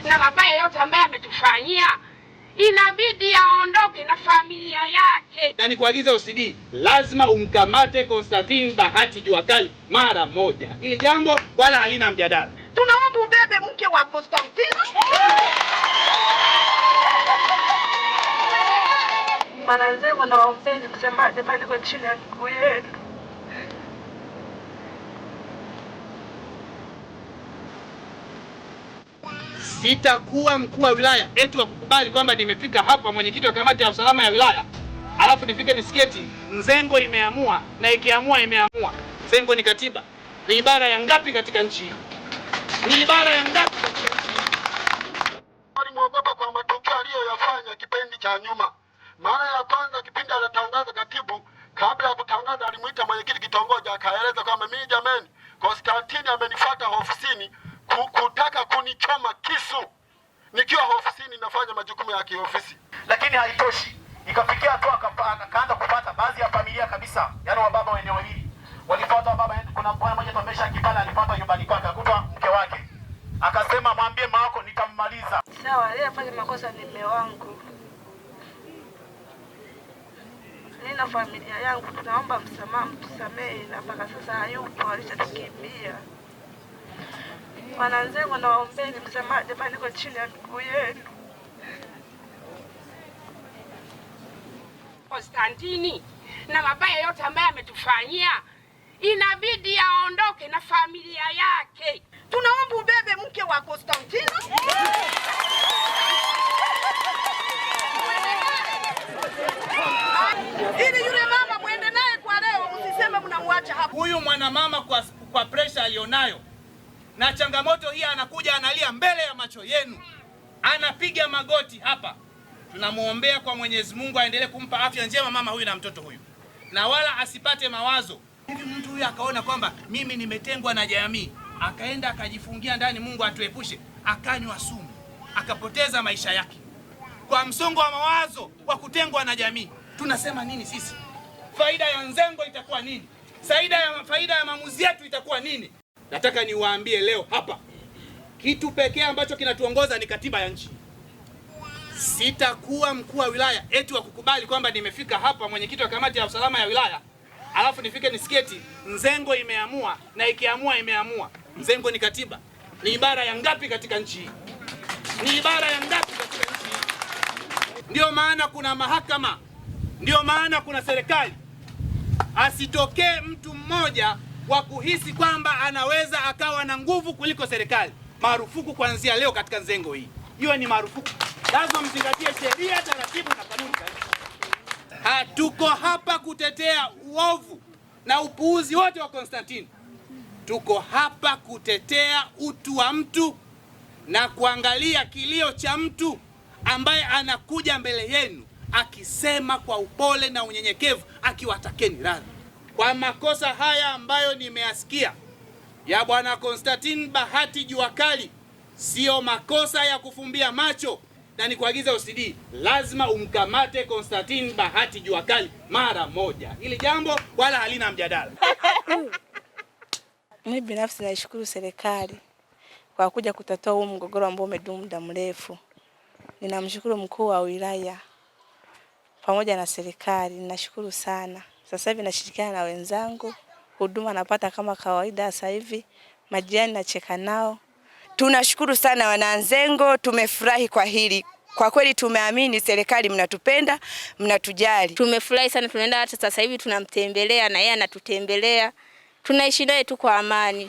Na mabaya yote ambaye ametufanyia, inabidi aondoke na familia yake. Na nikuagiza OCD, lazima umkamate Constantine Bahati Juakali mara moja. Hili jambo wala halina mjadala. Tunaomba ubebe mke wa Constantine. Wananzengo na waombeni msamaha jamani, kwa chini ya miguu yenu. Sitakuwa mkuu wa wilaya eti wa kukubali kwamba nimefika hapa mwenyekiti wa kamati ya usalama ya wilaya, alafu nifike nisiketi Nzengo imeamua na ikiamua imeamua. Nzengo ni katiba. Ni ibara ya ngapi katika nchi hii? Ni ibara ya ngapi katika nchi hii? Alimwogopa kwa matukio aliyoyafanya kipindi cha nyuma. Mara ya kwanza kipindi anatangaza katibu, kabla ya kutangaza alimuita mwenyekiti kitongoji, akaeleza kwamba mimi jameni, Konstantini amenifuata ofisini kutaka kunichoma kisu nikiwa ofisini nafanya majukumu ya kiofisi. Lakini haitoshi, ikafikia hatua akaanza kupata baadhi ya familia kabisa, yaani wababa wa eneo hili walifuata wababa. Kuna bwana mmoja tuamesha kipala, alifuata nyumbani kwake akakuta mke wake, akasema mwambie mama wako nitammaliza. Sawa, aliyefanya makosa ni mume wangu, nina familia yangu, tunaomba msamaha, mtusamehe, na mpaka sasa hayupo, alishatukimbia. Wananzengo na waombeni msamaha jamani, kwa chini ya miguu yenu. Konstantini na mabaya yote ambaye ametufanyia, inabidi aondoke na familia yake. Tunaomba ubebe mke wa Constantine. Ili yule mama muende naye kwa leo, msiseme mnamwacha hapo. Huyu mwanamama kwa presha alionayo na changamoto hii, anakuja analia mbele ya macho yenu, anapiga magoti hapa. Tunamuombea kwa Mwenyezi Mungu aendelee kumpa afya njema mama huyu na mtoto huyu, na wala asipate mawazo hivi. Mtu huyu akaona kwamba mimi nimetengwa na jamii, akaenda akajifungia ndani, Mungu atuepushe, akanywa sumu, akapoteza maisha yake kwa msongo wa mawazo wa kutengwa na jamii. Tunasema nini sisi? Faida ya Nzengo itakuwa nini? Faida ya maamuzi yetu itakuwa nini? Nataka niwaambie leo hapa, kitu pekee ambacho kinatuongoza ni katiba ya nchi. Sitakuwa mkuu wa wilaya eti wa kukubali kwamba nimefika hapa mwenyekiti wa kamati ya usalama ya wilaya, alafu nifike nisiketi Nzengo imeamua na ikiamua imeamua. Nzengo ni katiba. Ni ibara ya ngapi katika nchi hii? Ni ibara ya ngapi katika nchi hii? Ndio maana kuna mahakama, ndio maana kuna serikali. Asitokee mtu mmoja wa kuhisi kwamba anaweza akawa na nguvu kuliko serikali. Marufuku kuanzia leo katika Nzengo hii. Hiyo ni marufuku. Lazima mzingatie sheria, taratibu na kanuni za nchi. Hatuko hapa kutetea uovu na upuuzi wote wa Constantine. Tuko hapa kutetea utu wa mtu na kuangalia kilio cha mtu ambaye anakuja mbele yenu akisema kwa upole na unyenyekevu akiwatakeni radhi kwa makosa haya ambayo nimeyasikia ya bwana Constantine Bahati Juakali. Sio makosa ya kufumbia macho, na nikuagiza OCD, lazima umkamate Constantine Bahati Juakali mara moja. Hili jambo wala halina mjadala. Mimi binafsi naishukuru serikali kwa kuja kutatua huu mgogoro ambao umedumu muda mrefu. Ninamshukuru mkuu wa wilaya pamoja na serikali, ninashukuru sana. Sasa hivi nashirikiana na wenzangu, huduma napata kama kawaida sasa hivi, majirani nacheka nao. Tunashukuru sana wananzengo, tumefurahi kwa hili. Kwa kweli tumeamini serikali mnatupenda, mnatujali. Tumefurahi sana, tunaenda hata sasa hivi tunamtembelea na yeye anatutembelea. Tunaishi naye tu kwa amani.